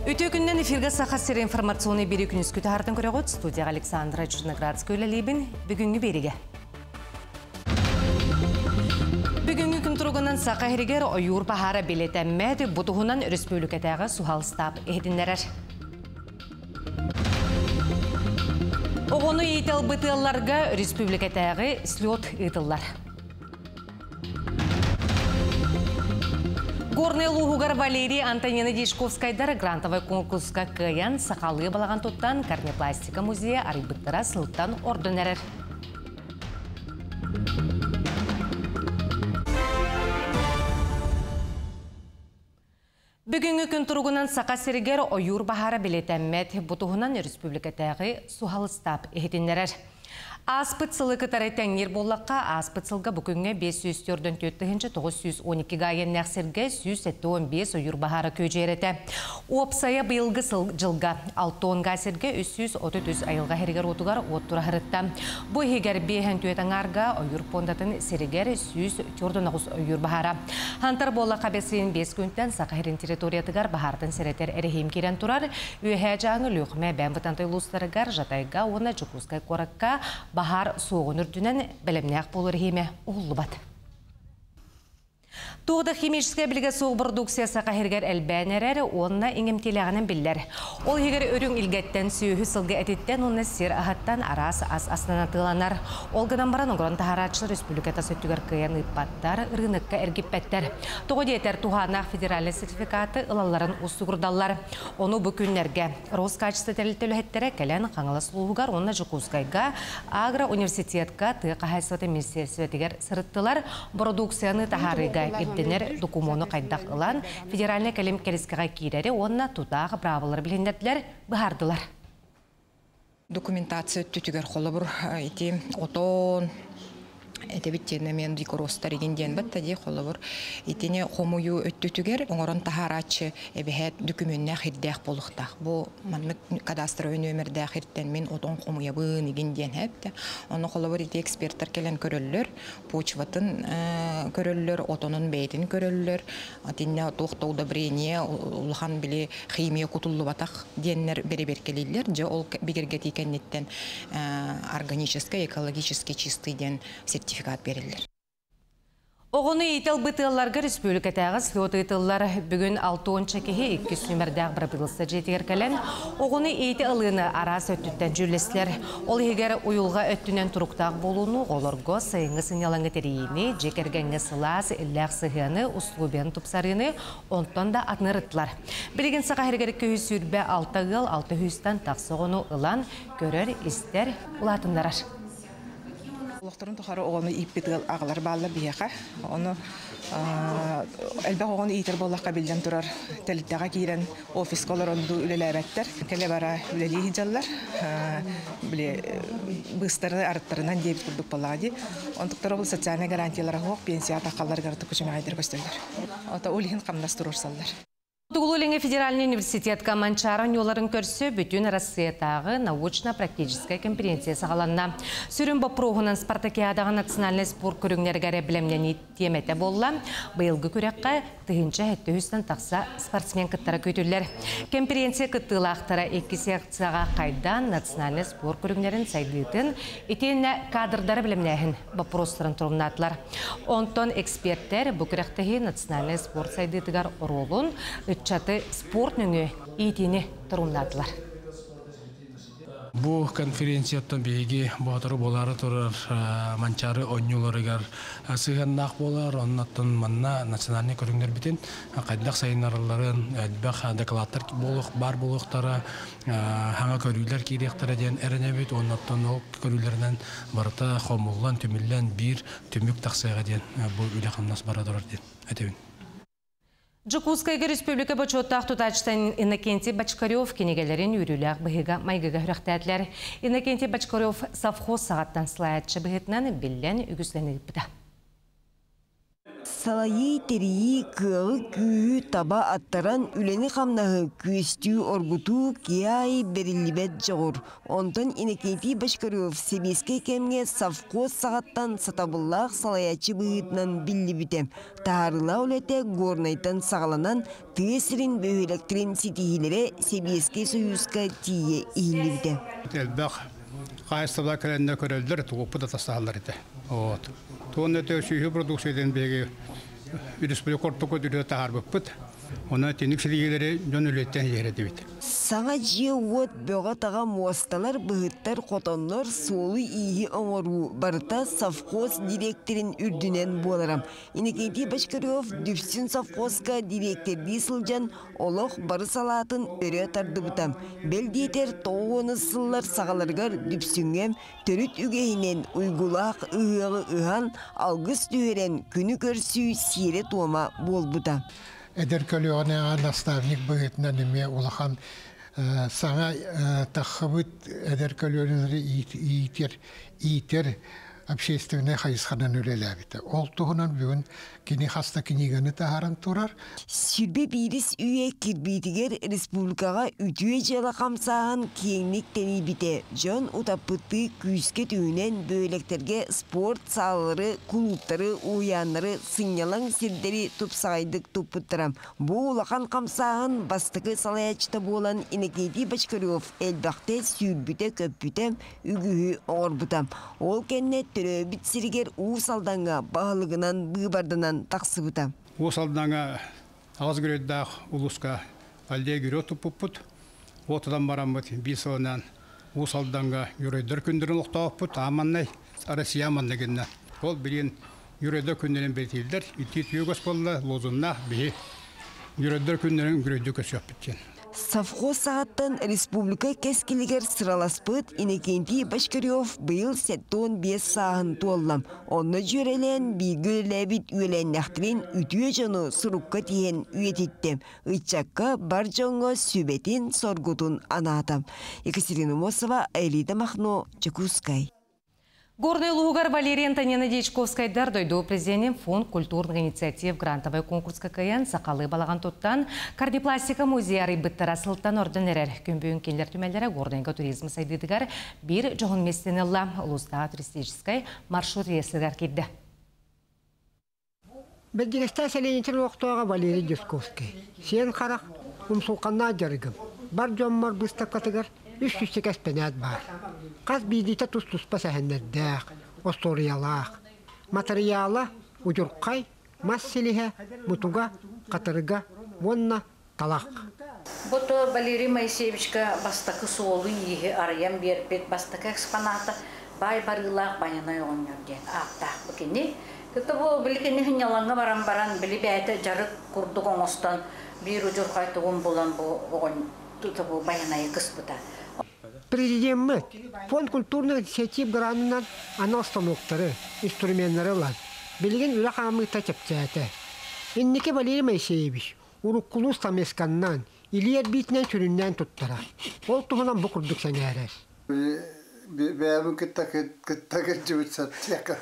Үтүө күнүнэн эфиргэ Саха сирэ информационный биэри күнүскү таһаартан көрөҕүт. Студияҕа Александра Черноградская үлэлиибин. Бүгүҥҥү биэригэ. Бүгүҥҥү күн туругунан Саха сиригэр ойуур баһаара билэтэммэт. Бу туһунан өрөспүүбүлүкэтээҕи суһал штаб иһитиннэрэр. Оҕону иитэ ылбыт ыалларга республикатааҕы слет ыытыллар. Горнай улууһугар Валерий Антонина Дьячковскайдар грантовай конкурска кыайан сахалыы балаҕан туттан корнепластика музейа арыйбыттара сылтан ордон эрэр. Бүгүҥҥү күн туругунан Саха сиригэр ойуур баһаара билэтэммэт. Бу туһунан өрөспүүбүлүкэтээҕи суһал ыстаап иһитиннэрэр. Ааспыт сылы кытары тэҥниир буоллахха, ааспыт сылга бу күҥҥэ 544 912 гаайаннаах сиргэ 175 ойуур баһаара күөдьүйэр этэ. Уопсайа быйылгы сыл дьылга 60 гаа сиргэ 333 айылҕа иһигэр-уотугар уот тураһырытта. Бу иһигэр 54 аҥаарга ойуур пуондатын сиригэр 149 ойуур баһаара. Хантар буоллахха бэсиин биэс күнтэн Саха сирин территориятыгар баһаартан сэрэтэр эрэһиим киирэн турар. Үөһээ Дьааҥы, Өлүөхүмэ, Эбээн Бытантай улуустарыгар, Жатайга уонна Дьокуускай куоракка баһаар суоҕун үрдүнэн бэлэмнээх буолуу эрэһиимэ уһуллубат. Туох да химическэй билгэ суох продукция Саха сиригэр элбээн эрэр уонна иҥэмтиэлээҕинэн биллэр. Ол иһигэр үрүҥ илгэттэн, сүөһү сылгы этиттэн уонна сир аһыттан араас ас астанан атыыланар. Ол гынан баран оҥорон таһаарааччылар республика тас өттүгэр кыайан ыыппаттар, ырыынакка эргиппэттэр. Тоҕо диэтэр, туһааннаах федеральнай сертификаты ылалларын уустугурдаллар. Ону бу күннэргэ Роскачество тэрилтэ үлэһиттэрэ кэлэн Хаҥалас улууһугар уонна Дьокуускайга агро-университетка тыа хаһаайыстыбатын министиэристибэтигэр сырыттылар. Бородууксуйаны таһаарыыга ирдэнэр докумуону хайдах ылан федеральнай кэлим кэрискэҕэ киирэри уонна тутаах быраабылары билиһиннэрдилэр, быһаардылар. Документация өттүтүгэр холобур ити отон этэбит диэн эмиэн дикоростар игин диэн батта дии холобур итини хомуйуу өттүтүгэр оҥорон таһаарааччы эбэһээт дөкүмүөннээх ирдээх буолуохтаах бу маннык кадастровый нүөмэрдээх иртэн мин отон хомуйабын игин диэн эптэ ону холобур ити эксперттэр кэлэн көрөллөр почватын көрөллөр отонун бэйэтин көрөллөр итиннэ туох да удобрение улахан били химия кутуллубатах диэннэр бэрэбиэркэлииллэр. Дьэ ол бигэргэтии кэнниттэн органическай, экологически чистый диэн сертификат бериллэр. Оҕону иитэ ылбыт ыалларга республикатааҕы слет ыытыллар. Бүгүн 60 киһи иккис нүмердээх бырабыылыста дьиэтигэр кэлэн, оҕону иитэ ылыыны араас өттүттэн дьүүллэстилэр. Ол иһигэр уйулҕа өттүнэн туруктаах буолууну, оҕолорго сайыҥҥы сынньалаҥы тэрийиини, дьиэ кэргэҥҥэ сылаас, иллээх сыһыаны, услуобуйаны тупсарыыны, онтон да атын ырыттылар. Билигин Саха сиригэр 226 ыал 600-тан тахса оҕону ылан, көрөр, истэр, улаатыннарар. Олохторун тухары оҕону ииппит ыал аҕалар бааллар биһиэхэ. Ону элбэх оҕону иитэр буоллахха биллэн турар тэрилтэҕэ киирэн офиска олорон дуу үлэлээбэттэр. Кэлэ-бара үлэлии сылдьаллар. Били быыстары арыттарынан диэбит курдук буоллаҕа дии. Онтуктар ол социальнай гарантиялара суох, пенсия таххалларыгар тукучумаайдар көстөллөр. Ото ол иһин хамнас туруорсаллар. Хотугулуу-Илиҥҥи федеральнай университетка Манчаары оонньууларын көрсө бүтүн Россиятааҕы научно-практическай конференция саҕаланна. Сүрүн боппуруоһунан спартакиадаҕа национальнай спорт көрүҥнэригэр бэлэмнэнии тиэмэтэ буолла. Быйылгы күрэххэ 1700 тахса спортсмен кыттара күүтүллэр. Конференция кыттыылаахтара икки секцияҕа хайдаан национальнай спорт көрүҥнэрин сайдыытын итиэннэ кадрдары бэлэмнээһин боппуруостарын торумнаатылар. Онтон экспертэр бу күрэхтэһии национальнай спорт сайдыытыгар оруолун, ыччаты спорт нөҥүө иитиини торумнаатылар. Бу конференцияттан биһиги боотуру буолаары турар Манчаары оонньууларыгар сыһыаннаах буолар. Оннуттан манна национальнай көрүҥнэрбитин хайдах сайыннаралларын элбэх докладтар буолуох баар буолуохтара, хаҥа көрүүлэр киириэхтэрэ диэн эрэнэбит. Оннуттан ол көрүүлэринэн барыта хомуллан, түмүллэн биир түмүк тахсыаҕа диэн бу үлэ-хамнас бара турар диэн этэбин. Дьокуускайга республика бочуоттаах тутааччыта Иннокентий Бочкарев кинигэлэрин үөрүүлээх быһыыга-майгыга сүрэхтээтилэр. Иннокентий Бочкарев совхоз саҕаттан салайааччы быһыытынан биллэн үгүс үлэни ыыппыта. Салайыы, тэрийии, кыаҕы, күүһү таба аттаран үлэни-хамнаһы күөстүү оргутуу киһи аайы бэриллибэт дьоҕур. Онтон Иннокентий Бочкарев сэбиэскэй кэмҥэ совхоз саҕаттан сатабыллаах салайааччы быһыытынан биллибитэ. Таһаарыылаах үлэтэ Горнайтан саҕаланан тыа сирин бөһүөлэктэрин ситиһиилэрэ Сэбиэскэй Союзка тиийэ иһиллибитэ. Элбэх хаһаайыстыбалар кэлэннэр көрөллөр, тугуппут атастаһаллар этэ. Вот. Туонна өтө сүөһү продукциятын биһиги республика ортоку үрдүгэр таһаарбыппыт. Онон итинник силиһиилэри дьон үлэттэн иһэр этибит. Саҥа дьиэ-уот бөҕө-таҕа муосталар, быһыттар, хотоннор, суолу-ииһи оҥоруу барыта совхоз дириэктэрин үрдүнэн буолара. Иннокентий Бочкарев Дүпсүн совхозка дириэктэрдии сылдьан олох бары салаатын өрө тардыбыта. Бэл диэтэр, 90 сыллар саҕаларыгар Дүпсүҥҥэ төрүт үгэһинэн уйгулаах ыһыаҕы ыһан, алгыс түһэрэн күнү көрсүү сиэрэ-туома буолбута. Эдэр көлүөнэҕэ наставник быһыытынан эмиэ улахан саҥа таххыбыт эдэр көлүөнэлэри иитэр, иитэр общественнай хайысханан үлэлээбитэ. Ол туһунан бүгүн кини хас да кинигэни таһааран турар. Сүрбэ биирис үйэ кирбиитигэр республикаҕа үтүө дьыала хамсааһын киэҥник тэнийбитэ. Дьон утаппыттыы күүскэ түһүнэн бөһүөлэктэргэ спорт саалалары, кулууптары, уһуйааннары, сынньалаҥ сирдэри тупсаҕайдык туппуттара. Бу улахан хамсааһын бастакы салайааччыта буолан Иннокентий Бочкарев элбэхтэ сүүрбүтэ-көппүтэ, үгүһү оҥорбута. Ол кэннэ төрөөбүт сиригэр Уус Алдаҥҥа баһылыгынан быыбарданан тахсыбыта. Уус Алдаҥҥа аҕыс грейдаах улууска Аллея Герой туппуппут. Отудан бараммыт биир сылынан Уус Алдаҥҥа Геройдар күннэрин олохтоохпут. Ааманнай Россия манна гынна. Ол билин Геройдар күннэрин бэлиэтииллэр. Ити үтүө буолла лозуннаах биһи Геройдар күннэрин геройдуу көрсүөхпүт диэн. Совхоз саҕаттан республика кэскилигэр сыраласпыт Иннокентий Бочкарев быйыл 75 сааһын туолла. Онно дьүөрэлээн бииргэ үлэлээбит үөлээннэхтэрин үтүө дьону сурукка тиһэн үйэтиттэ. Ыччакка бар дьоҥҥо сүбэтин, соргутун анаата. Екатерина Мосова, Элита Махно, Чекускай. Горный улууһугар Валерий Антонина Дьячковскайдар дойду президенин фонд культурных инициатив грантовай конкурска кыайан сахалыы балаҕан туттан кардиопластика музей арыйбыттара сылтан ордон эрэр. Күн бүгүн кинилэр түмэллэрэ Горнайга туризм сайдыытыгар биир дьоһун миэстэни ылла. Улуустааҕы туристическай маршрут реестригэр киирдэ. Бэрдьигэстээх сэлиэнньэтин олохтооҕо Валерий Дьячковский сиэн харах умсулҕаннаах дьарыгым бар дьоммор быыстапкатыгар үс сүүсчэкэ эспэнээт баар. Хас биирдиитэ тус-туспа сэһэннэрдээх, остуоруйалаах. Матырыйаала удьурхай, мас силиһэ, мутуга, хатырыга уонна талах. Бу то Валерий Моисеевичка бастакы суолу-ииһи арыйан биэрбит бастакы экспоната баай барыылаах Байанай оҕонньор диэн ааттаах бу кини. Кытта бу били кини хынньалаҥҥа баран баран били бэйэтэ дьарык курдук оҥостон биир удьурхай тугун булан бу оҕон бу Байанайы кыспыта. Президеммит фонд культурных инициатив гранынан анал станоктары, инструменнары ылан, билигин үлэ хаамыыта чэпчээтэ. Инники Валерий Моисеевич уруккулуу стамесканнан, илии эрбиитинэн сүрүннээн туттара. Ол туһунан бу курдук сэҥээрэр. Бэйэбин кытта кытта кырдьыбыт саттыака.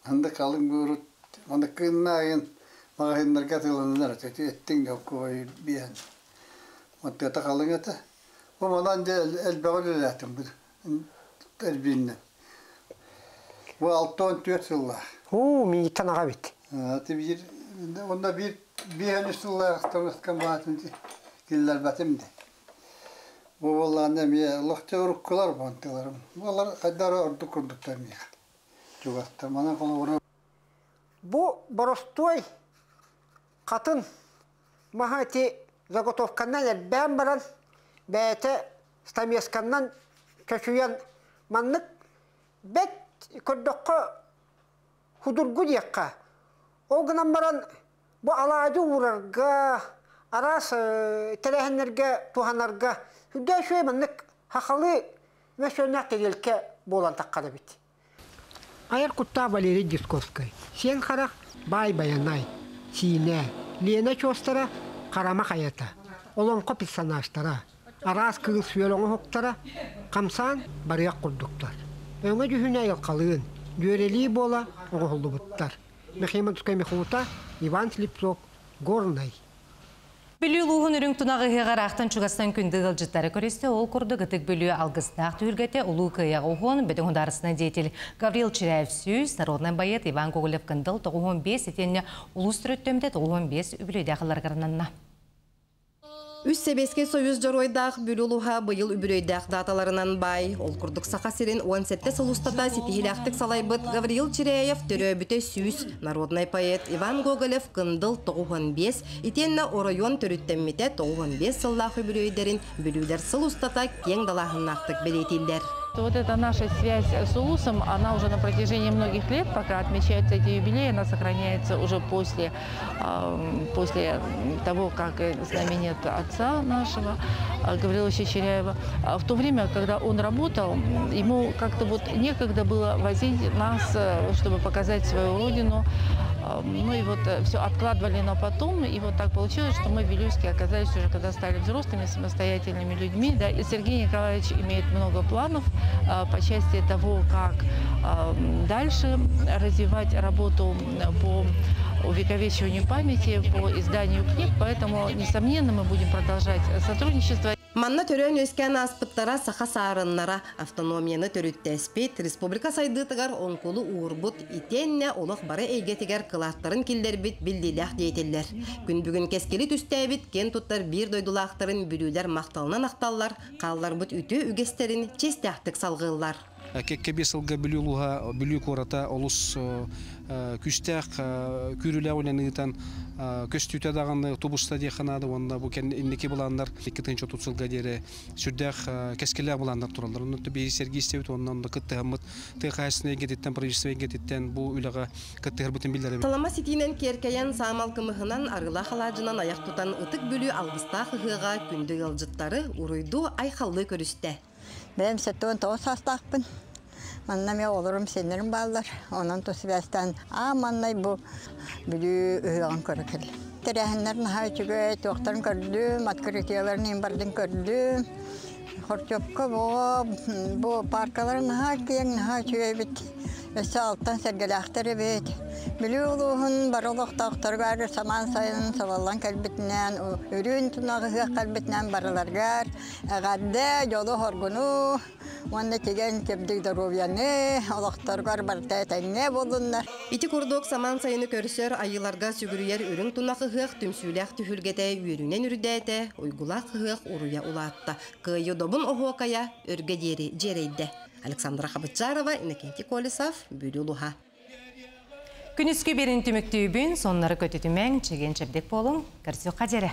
Анда халыҥ буурут, анда кыннаайын маҕаһыыннарга атыыланылар эттиҥ дьоккуой биэн. Маттыата халыҥ этэ. Бу манан дьэ элбэҕи үлэлээтим бу эрбииннэн. Бу 64 сыллаах. Уу, миигиттэн аҕа эбит. Ати биир онно биир биэһэн үс сыллаах таҥаскам баатын киллэрбэтим де. Бу буоллаҕына эмиэ олохча уруккулар бантыларым. Буолар хайдары ордук курдуктар миэхэ. Чугастар. Манан холобура Бу боростуой хатын маһа ити заготовканан эрбээн баран бэйэтэ стамесканнан чочуйан маннык бэт көрдөххө худургу диэххэ. Ол гынан баран бу алаадьы уурарга, араас тэрээһиннэргэ туһанарга сүрдээх үчүгэй маннык хахалы мөссүөннээх тэриэлкэ буолан таххар эбит. Айар куттаах Валерий Дьячковскай, Сиэн Харах, Баай Байанай, Сиинэ, Лена чуостара, Харама хайата, олоҥхо персонажтара, араас кыыл сүөл оҥоһуктара хамсаан барыах курдуктар. Өҥө дьүһүнэ айылҕалыын, дьүөрэлии буола оҥоһуллубуттар. Михаил Михута, Иван Слепцов, Горнай. Бүлүү улууһун үрүҥ тунах ыһыаҕар аахтан чугастан күндү ыалдьыттары көрүстэ. Ол курдук Ытык Бүлүү алгыстаах түһүлгэтэ Улуу Кыайаҕа уһуон бөдөҥ худаарысына деятель Гаврил Чиряев 100, народнай байыат Иван Гоголев-Кындыл 95 итиэннэ улуус төрүттэммитэ 95 үбүлүөйдээх ылларыгар Үс Сэбиэскэй Союз дьоруойдаах Бүлүү улууһа быйыл үбүлүөйдээх дааталарынан баай. Ол курдук Саха сирин 17 сыл устата ситиһиилээхтик салайбыт Гавриил Чиряев төрөөбүтэ 100, народнай поэт Иван Гоголев Кындыл 95, итиэннэ оройуон төрүттэммитэ 95 сыллаах үбүлүөйдэрин бүлүүлэр сыл устата киэҥ далааһыннаахтык бэлиэтииллэр. Вот эта наша связь с Улусом, она уже на протяжении многих лет, пока отмечаются эти юбилеи, она сохраняется уже после того, как с нами нет отца нашего, Гаврила Чиряева. В то время, когда он работал, ему как-то вот некогда было возить нас, чтобы показать свою родину. Ну и вот все откладывали на потом, и вот так получилось, что мы в Вилюйске оказались уже, когда стали взрослыми, самостоятельными людьми. Да, и Сергей Николаевич имеет много планов по части того, как дальше развивать работу по увековечиванию памяти, по изданию книг, поэтому, несомненно, мы будем продолжать сотрудничество. Манна төрөөн үөскээн ааспыттара саха саарыннара автономияны төрүттэспит, республика сайдыытыгар оҥкулу уурбут, итиэннэ олох бары эйгэтигэр кылааттарын киллэрбит биллиилээх деятеллэр. Күн бүгүн кэскили түстээбит киэн туттар биир дойдулаахтарын бүлүүлэр махталынан ахталлар, хаалларбыт үтүө үгэстэрин чиэстээхтик салгыыллар. Кэккэ биэс сылга Бүлүү улууһа, Бүлүү куората олус күүстээх күүрүүлээх үлэни ыытан көстүүтэ даҕаны тубуста диэххэ наада уонна бу инники былааннар 2030 сылга диэри сүрдээх кэскиллээх былааннар тураллар. Онон биһиги сэргии истэбит уонна онно кыттыһаммыт тыа хаһаайыстыбатын эйгэтиттэн, правительство эйгэтиттэн бу үлэҕэ кыттыһарбытын биллэрэбит. Салама ситиинэн киэркэйэн, саамал кымыһынан, арыылаах алаадьынан айах тутан Ытык Бүлүү алгыстаах ыһыаҕа күндү ыалдьыттары уруйдуу айхаллыы көрүстэ. Бэйэм 79 саастаахпын. Манна эмиэ оҕолорум, сиэннэрим бааллар. Онон тус сибээстээн аан маҥнай бу Бүлүү ыһыаҕын көрө кэллим. Тэрээһиннэр наһаа үчүгэй, туохтарын көрдүм, открытиеларын иһин бардын көрдүм. Хорчуопка бу паркалар наһаа киэҥ, наһаа үчүгэй эбит. Өссө алтан сэргэлээхтэр эбит. Бүлүү улууһун бары олохтоохторугар самаан сайын салаллан кэлбитинэн, үрүҥ тунах ыһыах кэлбитинэн барыларыгар эҕэрдэ, дьолу-соргуну уонна чэгиэн чэбдик доруобуйаны олохторугар барыта этэҥҥэ буоллуннар. Ити курдук самаан сайыны көрсөр, айыыларга сүгүрүйэр үрүҥ тунах ыһыах түмсүүлээх түһүлгэтэ үөрүүнэн үрдээтэ, уйгулаах ыһыах уруйа улаатта. Кыайыы добун оһуокайа өргө диэри дьиэрэйдэ. Александра Хабытчарова, Иннокентий Колесов, Бүлүү улууһа. Күнүскү биэриини түмүктүүбүн, сонуннары көтүтүмэҥ, чэгиэн чэбдик буолуҥ, көрсүөххэ диэри.